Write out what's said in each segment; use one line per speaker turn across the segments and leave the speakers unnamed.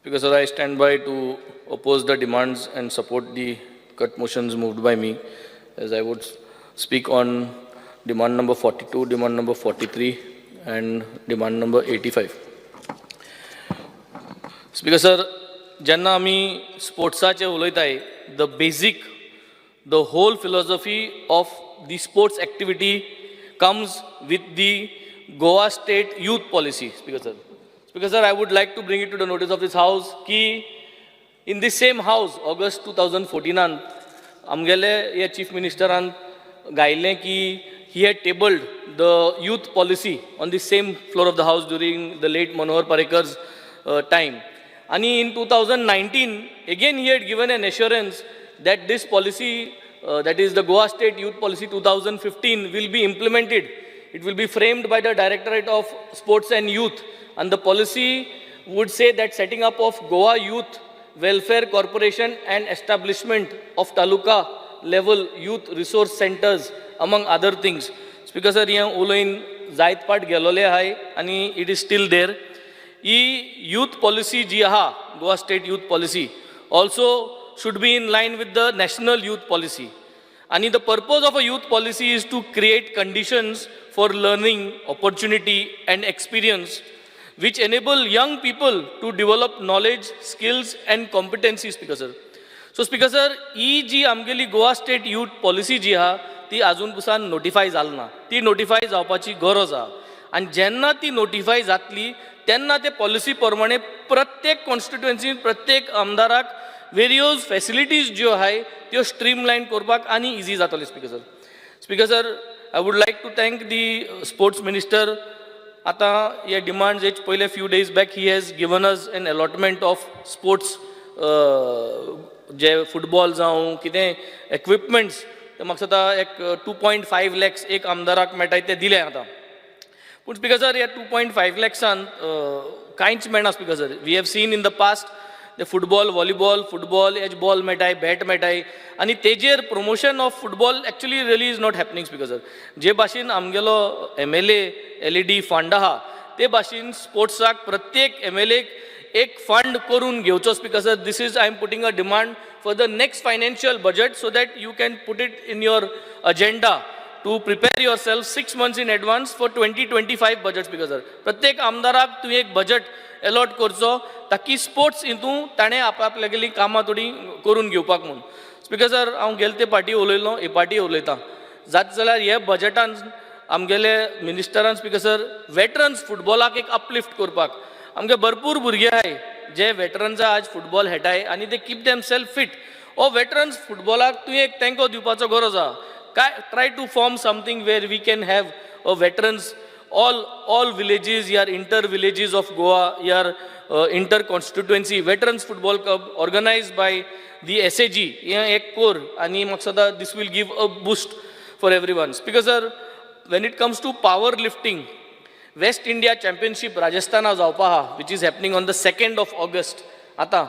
Speaker sir, I stand by to oppose the demands and support the cut motions moved by me, as I would speak on demand number 42, demand number 43, and demand number 85. Speaker sir, जेन्ना आमी स्पोर्ट्साचें उलयताय, the basic, the whole philosophy of the sports activity comes with the Goa State Youth Policy. Speaker sir. Speaker sir, I would like to bring it to the notice of this house की in this same house, August 2014 आमगेले हे chief मिनिस्टरान गायिल्लें की he had tabled the youth policy on the same floor of the house during the late Manohar Parrikar's time. आणि in 2019 again he had given an assurance that this policy, that is the Goa State Youth Policy 2015, will be implemented. It will be framed by the Directorate of Sports and Youth, and the policy would say that setting up of Goa Youth Welfare Corporation and establishment of taluka level youth resource centers, among other things. Speaker sir, हें उलोवन जायत पाट गेलोले आहाय आनी it is still there. He youth policy जी आहा, Goa State Youth Policy, also should be in line with the National Youth Policy. आणि the purpose of a youth policy is to create conditions for learning, opportunity and experience which enable young people to develop knowledge, skills and competency, Speaker sir. So Speaker sir, ही जी आमगेली Goa state youth policy जी आहा, ती आजून पसून notify जाली ना. ती नोटिफाय जावपाची गरज आहा आनी जेन्ना ती नोटिफाय जातली, तेन्ना ते पॉलिसी प्रमाणे प्रत्येक कॉन्स्टिट्युएन्सीन प्रत्येक आमदाराक वेरियस फॅसिलिटीज ज्यो आहाय, त्यो स्ट्रीमलायन करपाक आनी इजी जातले. Speaker sir, Speaker sir, I would like to thank the sports minister. आतां हे डिमांड्स हेच पयले few days back he has given us an allotment of sports, J football जावं कितें इक्विपमेंट्स, ते म्हाका दिसता एक 2.5 लॅक्स एक आमदाराक मेळटाय, ते दिले आतां. पूण स्पीकर सर, ह्या 2.5 लॅक्सान कांयच मेळना. Speaker sir, we have seen in the past ते फुटबॉल, व्हॉलीबॉल, फुटबॉल हेच बॉल मेळटाय, बॅट मेळटाय आनी तेजेर promotion of football actually really is not happening. Speaker sir, जे भाशेन आमगेलो एमएलए एलईडी फंड आहा, ते भाशेन स्पोर्ट्साक प्रत्येक एमएलएक एक फंड करून घेवचो. Speaker sir, this is, I am putting a demand for the next financial budget, so that you can put it in your agenda to prepare yourself 6 months in advance for 2025 budget. Speaker sir, प्रत्येक आमदाराक तुवें एक budget allot करचो, ताकी sports हितून ताणें आपआपल्यागेलीं कामां थोडीं करून घेवपाक म्हूण. स्पीकर सर, हांव गेले ते पाटी उलयलो, हे पाटी उलयतां. जाता जाल्यार हे बजटान आमगेले मिनिस्टरान, स्पीकर सर, वेटरन्स फुटबॉलाक एक अपलिफ्ट करपाक. आमगे भरपूर भुरगे आहाय जे वेटरन्सा आज फुटबॉल खेळटाय आनी ते कीप देम सेल्फ फिट. हो वेटरन्स फुटबॉलाक तुवें एक तेंको दिवपाचो गरज आहा. काय try to form something where we can have a veterans, all villages या inter villages of Goa या inter constituency veterans football cup organized by the SAG. हें एक कोर आनी म्हाका दिसता this will give a boost for everyone. Speaker sir, when it comes to power lifting, West India Championship राजस्थाना जावपा आहा, which is happening on the 2nd of August. आतां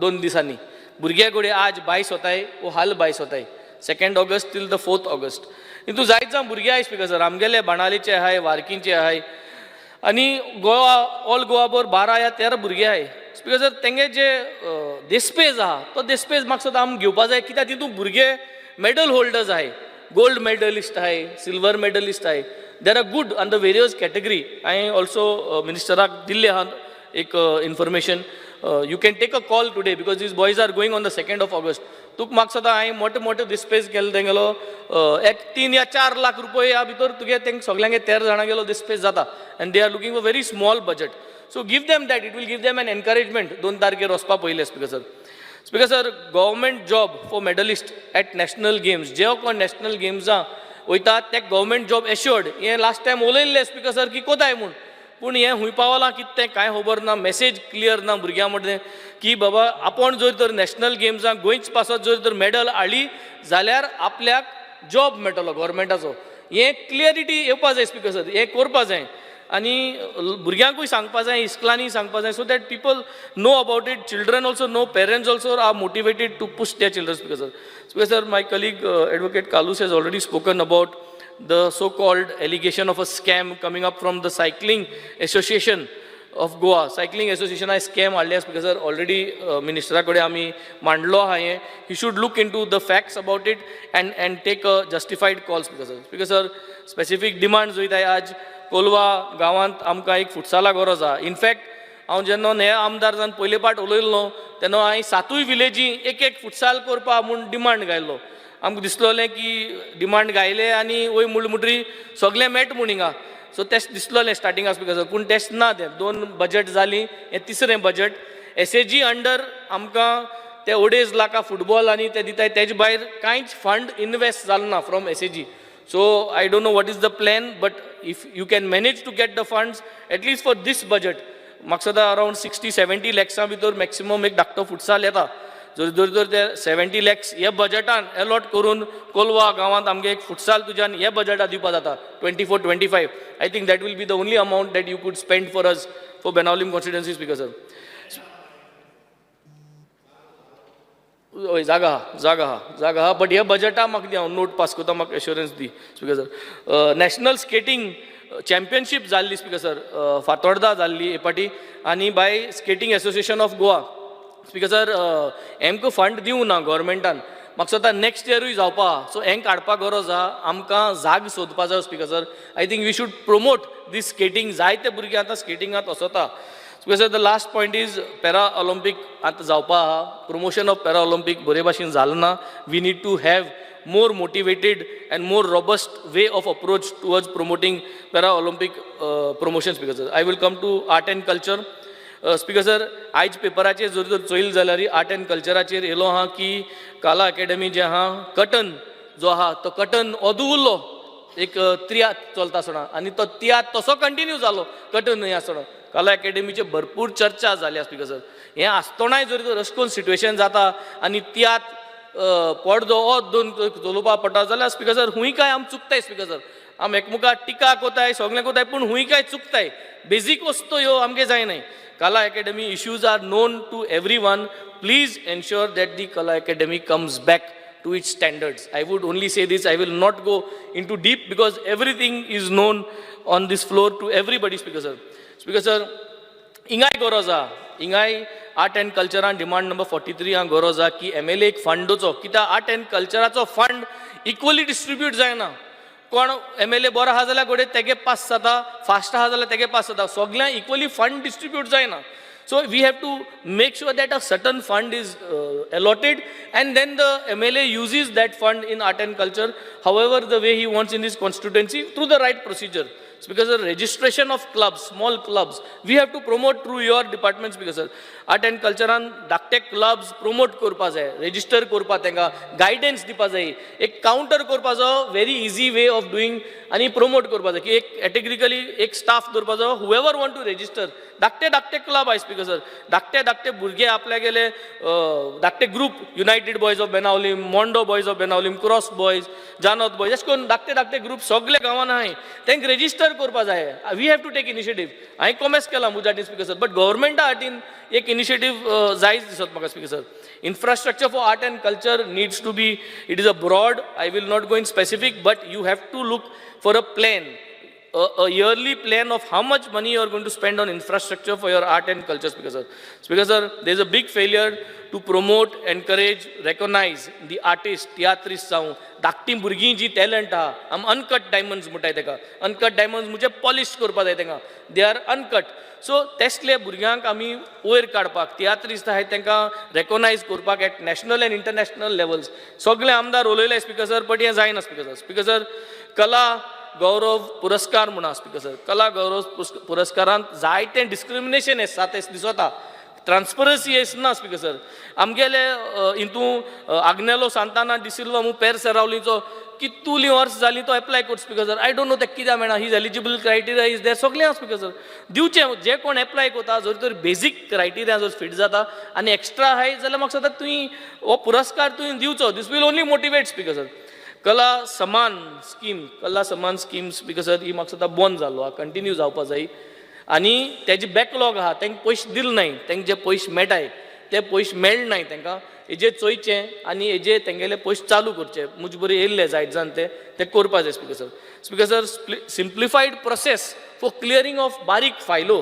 2 दिसांनी भुरगे घोडये आज 22 वताय वो हाल 22 वताय, 2nd August till the 4th August. हितून जायत जाण भुरगे आहाय, स्पीकर सर. आमगेले बाणावलीचे आहाय, वार्कींचे आहाय आनी गोवा, ऑल गोवा भर 12 या 13 भुरगे आहाय. स्पीकर सर, तेंगे जे देस्पेज आहा, तो देस्पेज म्हाका दिसता आमी घेवपा जाय, कित्याक तितून भुरगे मेडल होल्डर्स आहाय, गोल्ड मेडलिस्ट आहाय, सिल्वर मेडलिस्ट आहाय. There are good on the various category. हांवें ऑल्सो मिनिस्टराक दिल्लें आहा एक information. You can take a call today, because these boys are going on the 2nd of August. तुका म्हाका दिसता हांवें मोठे मोठे दिस्पेज केले तेंगेलो एक 3 या 4 लाख रुपये ह्या भितर तुगे तेंक सगल्यांगे 13 जाणां गेलो दिस्पेज जाता, and they are looking for very small budget. So give them that, it will give them an encouragement 2 तारखेर वचपा पयलें. Speaker sir, Speaker sir, government job for medalist at national games. जे कोण नॅशनल गेम्सां वयता, ते गव्हर्मेंट जॉब एश्योर्ड, हें last time उलयल्लें, speaker sir, की कोताय म्हूण. पूण हें खूंय पावलां कितें तें कांय खबर ना. मॅसेज क्लियर ना भुरग्यां मदें की बाबा, आपूण जर तर नॅशनल गेम्सांक गोंयच पासत जर तर मॅडल हाडली जाल्यार आपल्याक जॉब मेळटलो गव्हर्मेंटाचो, हें क्लियरिटी येवपा जाय. स्पीकर सर, हें करपा जाय आनी भुरग्यांकूय सांगपा जाय, इस्कुलांनी सांगपा जाय, so that people know about it, children also know, parents also are motivated to push their children. Speaker sir, Speaker sir, my colleague Advocate Kalus has already spoken about the so-called allegation of a scam coming up from the cycling association. of Goa cycling एसोसिएशना scam हाडले speaker sir. Already मिनिस्टरा कडेन आमी मांडलो आहा हें. He should look into the facts about it and take a justified call, Speaker sir. Speaker sir, specific demand वयताय. आज कोलवा गांवांत आमकां एक फुटसाला गरज आहा. इनफॅक्ट हांव जेन्ना हे आमदार जावन पयले पाट उलयल्लो तेन्ना हांवें सातूय विलेजी एक एक फुटसाल करपा म्हूण डिमांड घायल्लो. आमकां दिसलोलें की डिमांड घायले आनी वयर म्हणले म्हणटरी सगळें मेट म्हूण हिंगा. सो तेंच दिसलोलें स्टार्टिंगाक स्पीकर सर, पूण तेंच ना. तें दोन बजट जालीं, हें तिसरें बजट. एसएजी अंडर आमकां ते 2.5 लाखां फुटबॉल आनी ते दिताय, तेजे भायर कांयच फंड इनवेस्ट जालो ना from SAG. So I don't know what is the plan, but if you can manage to get the funds at least for this budget, म्हाका दिसता अरावंड 60-70 लॅक्सां भितर मॅक्सिमम एक धाकटो फुटसाल येता. जर जर जर ते 70 लॅक्स हे बजटान एलॉट करून कोलवा गांवांत आमगे एक फुटसाल तुज्यान हे बजटात दिवपा जाता 24-25, I think that will be the only amount that you could spend for us, for Benaulim constituency, Speaker sir. हय, जागा आहा, जागा आहा, जागा आहा, बट हे बजटा म्हाका दी, हांव नोट पास करता, म्हाका एश्योरन्स दी speaker sir. National skating championship जाल्ली स्पीकर सर, फातोर्डा जाल्ली हे पाटी आनी by Skating Association of Goa, Speaker sir. हेमकां फंड दिवं ना गोवोरमेंटान. म्हाका दिसता नॅक्स्ट इयरूय जावपा आहा. सो हेंक काडपाक गरज आहा, आमकां जाग सोदपा जाय speaker sir. I think we should promote this skating. जायते भुरगे आतां स्केटिंगांत वचता. Speaker sir, the last point is para Olympic आतां जावपा आहा. प्रमोशन ऑफ पॅरा ऑलिम्पीक बरे भाशेन जालें ना. We need to have more motivated and more robust way of approach towards promoting para Olympic promotion, Speaker sir. I will come to art and culture, Speaker sir. आयज पेपराचेर जर तर चोयल जाल्यार art and कल्चराचेर येयलो आहा की कला अकॅडमी जे आहा, कटन जो आहा तो कटन अदूं उरलो. एक त्रियात चलता आसतना आनी तो तियात तसो कंटिन्यू जालो कटन न्हय आसतना. कला अकॅडमीचे भरपूर चर्चा जाल्या स्पीकर सर. हें आसतनाय जर तर अशें करून सिट्युएशन जाता आनी तियात पडदो ओत दोन चलोवपा पडटा जाल्यार स्पीकर सर, हुंय काय आम चुकताय. स्पीकर सर, आम एकमुखार टिका कोताय, सगळें कोताय, पूण हुंय काय चुकताय. बेजीक वस्तू ह्यो आमगे जायनाय. Kala Academy issues are known to everyone. Please ensure that the Kala Academy comes back to its standards. I would only say this. I will not go into deep because everything is known on this floor to everybody, Speaker sir. Speaker sir, हिंगाय गरज आहा. हिंगाय art and कल्चरान demand number 43 हांगा गरज आहा की MLA एक फंडाचो, कित्याक आर्ट अँड कल्चराचो फंड इक्वली डिस्ट्रिब्यूट जायना. कोण एमएलए बरो आहा जाल्यार घडये तेगे पास जाता, फास्ट आहा जाल्यार तेगे पास जाता. सगळ्यांक इक्वली फंड डिस्ट्रिब्यूट जायना. So we have to make sure that a certain fund is allotted and then the MLA uses that fund in art and culture however the way he wants in his constituency through the right procedure. It's because the registration of clubs, small clubs, we have to promote through your departments because, sir, art and culture धाकटे clubs promote करपा जाय, register करपा तांकां guidance दिवपा जाय, एक counter करपाचो very easy way of doing आनी प्रमोट करपा जाय की एक कॅटेगरिकली एक स्टाफ दवरपाचो, हुएवर वॉन्ट टू रेजिस्टर. धाकटे धाकटे क्लब आहा स्पीकर सर, धाकटे धाकटे भुरगे आपल्यागेले धाकटे group, United boys of Benaulim, Mondo boys of Benaulim, cross boys, जानत बॉयज, अशें करून धाकटे धाकटे ग्रूप सगळे गांवान आहाय. तांकां रेजिस्टर करपा जाय. We have to take initiative. हांवें कॉमेस केला म्हज्या हातीन स्पीकर सर, बट गव्हर्मेंटा हातीन एक इनिशिएटीव जायच दिसत म्हाका speaker sir. Infrastructure for art and culture needs to be, it is a broad, I will not go in specific, but you have to look for a plan, a yearly plan of how much money you are going to spend on infrastructure for your art and culture, Speaker sir. Speaker sir, there is a big failure to promote, encourage, recognize the artist, tiatrist जावं, धाकटीं भुरगीं जी talent आहा. आम uncut diamonds म्हणटाय तेका. Uncut diamonds म्हणजे polish करपा जाय तेंकां, they are uncut. सो तेसले भुरग्यांक आमी वयर काडपाक, तियात्रिस्त आहाय तांकां रेकॉग्नायज करपाक at national and international levels. सगळे आमदार उलयले स्पीकर सर, बट हें जायना स्पीकर सर. स्पीकर सर, कला गौरव पुरस्कार म्हूण आहा स्पीकर सर. कला गौरव पुरस्कारांत जायतें डिस्क्रिमिनेशन आसा तें दिसता, ट्रान्सपरन्सी ना स्पीकर सर. आमगेले हितू आग्नेलो सांताना डिसिल्वा म्हूण पेर सेरावलीचो कितुलीं वर्स जालीं तो एप्लाय कर speaker sir. I don't know ते कित्याक मेळना. His eligible criteria is there, सगळें आहा स्पीकर सर. दिवचें जे कोण एप्लाय करता, जर तर बेजीक क्रायटेरिया जर फिट जाता आनी एक्स्ट्रा आहाय जाल्यार म्हाका दिसता तुवें हो पुरस्कार तुवें दिवचो. This will only motivate, Speaker sir. कला समान स्कीम, कला समान स्कीम स्पीकर सर, ही म्हाका दिसता बंद जाल्लो आहा, कंटिन्यू जावपा जाय आनी तेजे बॅकलॉग आहा. तांकां पयशे दिले नाय, तांकां जे पयशे मेळटाय ते पयशे मेळनाय तांकां. हेजेर चोयचें आनी हेजे तेंगेले पयशे चालू करचे. म्हजे बरें येयल्ले जायत जाण ते ते करपा जाय speaker sir. Speaker sir, simplified process for clearing of बारीक फायलो.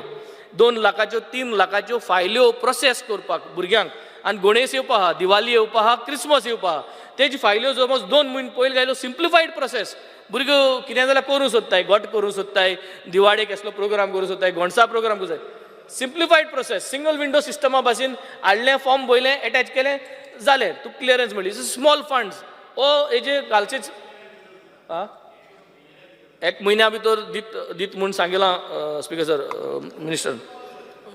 2 लाखाच्यो, 3 लाखाच्यो फायल्यो प्रोसेस करपाक भुरग्यांक. आनी गणेश येवपा आहा, दिवाली येवपा आहा, क्रिसमस येवपा आहा, तेजी फायल्यो समज 2 म्हयने पयलीं घायल्यो, सिम्प्लिफायड प्रोसेस. भुरगो कितें जाल्यार करूंक सोदताय, गोट करूंक सोदताय, दिवाळेक कसलो प्रोग्राम करूंक सोदताय, गोणसा प्रोग्राम करूंक सोदताय. सिम्प्लिफायड प्रोसेस, सिंगल विंडो सिस्टमा भाशेन हाडलें, फॉर्म भरलें, एटॅच केलें, जालें, तुका क्लियरन्स मेळ्ळी. स्मॉल फंड्स ओ हेजे घालचेच. आं, एक म्हयन्या भितर दीत दीत म्हूण सांगिलां स्पिकर सर. मिनिस्टर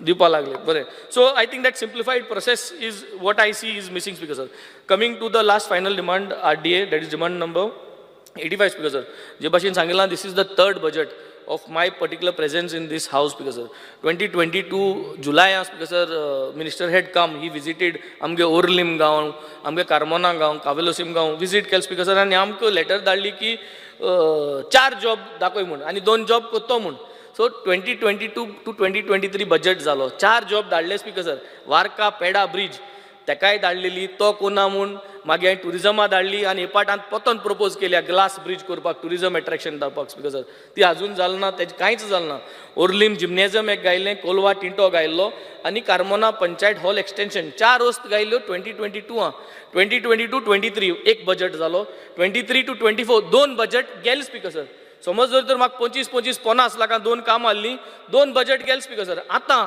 दिवपा लागले, बरें. So I think that simplified process is what I see is missing, Speaker sir. Coming to the last, final demand, RDA, that is demand number 85. Speaker sir, जे भाशेन सांगिलां, this is the third budget of my particular presence in this house, Speaker sir. 2022 July, Speaker sir, minister had come, he visited आमगे ओर्लीम गांव, आमगे Carmona गांव, कावेलोसीम गांव visit केले speaker sir. आनी आमकां letter धाडली की चार जॉब दाखय म्हूण आनी दोन जॉब करतो म्हूण. So 2022 to 2023 budget जालो, चार जॉब धाडले स्पीकर सर. वार्का पेडा ब्रीज तेकाय धाडलेली, तो कोना म्हूण. मागीर हांवें टुरिजमा धाडली आनी एपाटांत पोतोन प्रपोज केल्या ग्लास ब्रीज करपाक, टुरिजम एट्रॅक्शन धाडपाक स्पीकर सर. ती अजून जाल ना, तेजें कांयच जालें ना. ओर्लीम जिम्नेजम एक गायलें, कोलवा टिंटो गायल्लो आनी कार्मोना पंचायत हॉल एक्सटेन्शन, चार वस्त गायल्यो 2022. आं, 2022-23 एक बजट जालो, 23 टू 24 दोन बजट गेले स्पीकर सर. समज जर तर म्हाका 25 25 50 लाखां दोन कामां आहलीं, दोन बजट गेले स्पीकर सर. आतां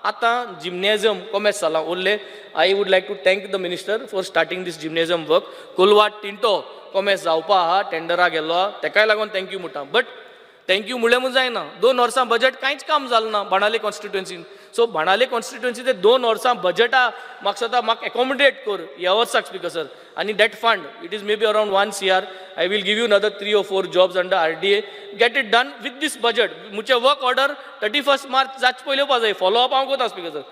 आतां जिम्नेजम कोमेस जालां उरलें. I would like to thank the minister for starting this gymnasium work. Colva tinto कोमेस जावपा आहा, टेंडरा गेल्लो आहा, तेकाय लागून thank you म्हणटा. बट thank you म्हणलें म्हूण जायना. 2 वर्सां बजट कांयच काम जालें ना बाणावले कॉन्स्टिट्युएन्सीन. सो बाणावले कॉन्स्टिट्युएन्सी ते 2 वर्सां बजटा म्हाका दिसता म्हाका एकोमोडेट कर ह्या वर्साक स्पीकर सर. आनी that fund, it is maybe around 1 CR, I will give you another three or four jobs under RDA. Get it done with this budget. मुचे work order 31 March जाचे पयलीं येवपा जाय. फॉलो अप हांव करता speaker sir.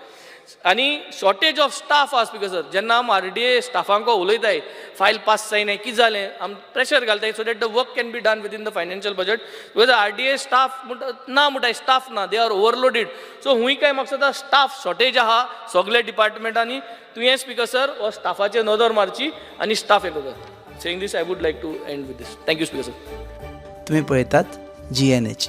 आनी shortage of staff आहा speaker sir. जेन्ना आम आरडीए स्टाफांको उलयताय, फायल पास जायना, कितें जालें, आम प्रेशर घालताय so that the work can be done within the financial budget, because RDA staff म्हणटा ना म्हणटाय, स्टाफ ना, they are overloaded. So हुंय काय म्हाका दिसता स्टाफ शॉर्टेज आहा सगल्या डिपार्टमेंटांनी. तुवें स्पीकर सर हो स्टाफाचेर नदर मारची आनी स्टाफ हें करता. Saying this, I would like to end with this. Thank you, Speaker sir.
तुम्ही पळयतात जीएनएच.